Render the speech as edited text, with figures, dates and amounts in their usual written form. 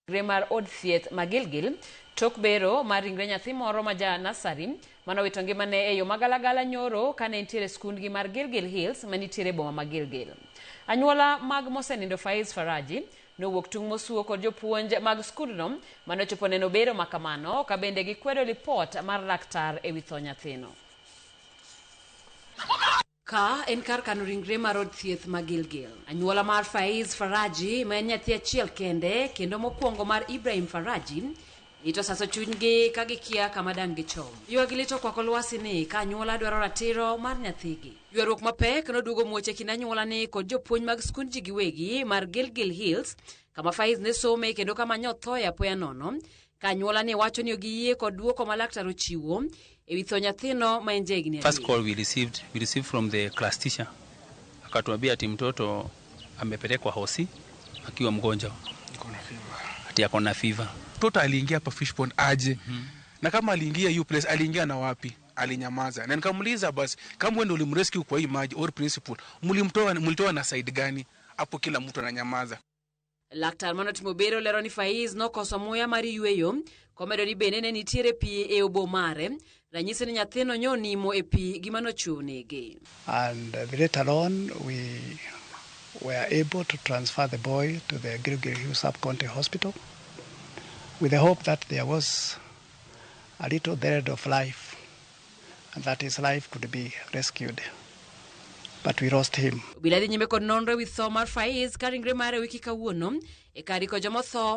Ringre mar od thieth ma Gilgil tok bero mar ringre nyathi moro ma ja nasari manowito ngimane e yo magalagala nyoro kane entiere e skundgi mar Gilgil Hills manitiere e boma ma Gilgil. Anyuola mag mosenindo Faiz Faraji nowuok tung' mosuo kod jopuonj mag skundno manochopo neno bero makamano ka bende gikwedo lipot mar laktar e wi tho nyathino. Ka en kar kano ringre mar od thieth ma Gilgil. Anyuola mar Faiz Faraji ma en nyathi achiel kende kendo mokwongo mar Ibrahim Faraji ito saso chunygi ka gikia kama dang' gichom. Ywak lit okwako lwasi ni ka anyuola dwaro ratiro mar nyathigi. Ywaruok mapek noduogo muoch e kind anyuola ni kod jopuonj mag skund ji giwegi mar Gilgil Hills kama Faiz ne some kendo kama nyothoe apoya nono ka anyuola ni wacho ni ok giyie kod duoko ma laktar ochiwo e wi tho nyathino ma en jahigni First 3. call we received from the class teacher, akatuambia ati mtoto amepelekwa hosi akiwa mgonjwa, ati ako na fever. Mtoto aliingia hapa fish pond aje? Na kama aliingia hiyo place, aliingia na wapi? Alinyamaza. Na nikamuuliza, basi kama wewe ndio ulimrescue kwa hii maji or principal, mlimtoa, mlitoa na side gani? Hapo kila mtu ananyamaza. Laktar manotimo bero lero ni Faiz nokoso muya mar yweyo komedo ni bende ne nitiere pi e obo mare ranyisi ni nyathino nyonimo e pi gima nochweyo nege. And later on, we were able to transfer the boy to the Gilgil Hill Sub-County Hospital with the hope that there was a little thread of life and that his life could be rescued. But we lost him. Obila dhi nyime kod nonro ewi tho mar Faiz ka ringre mare wiki kawuono e kar iko jomotho.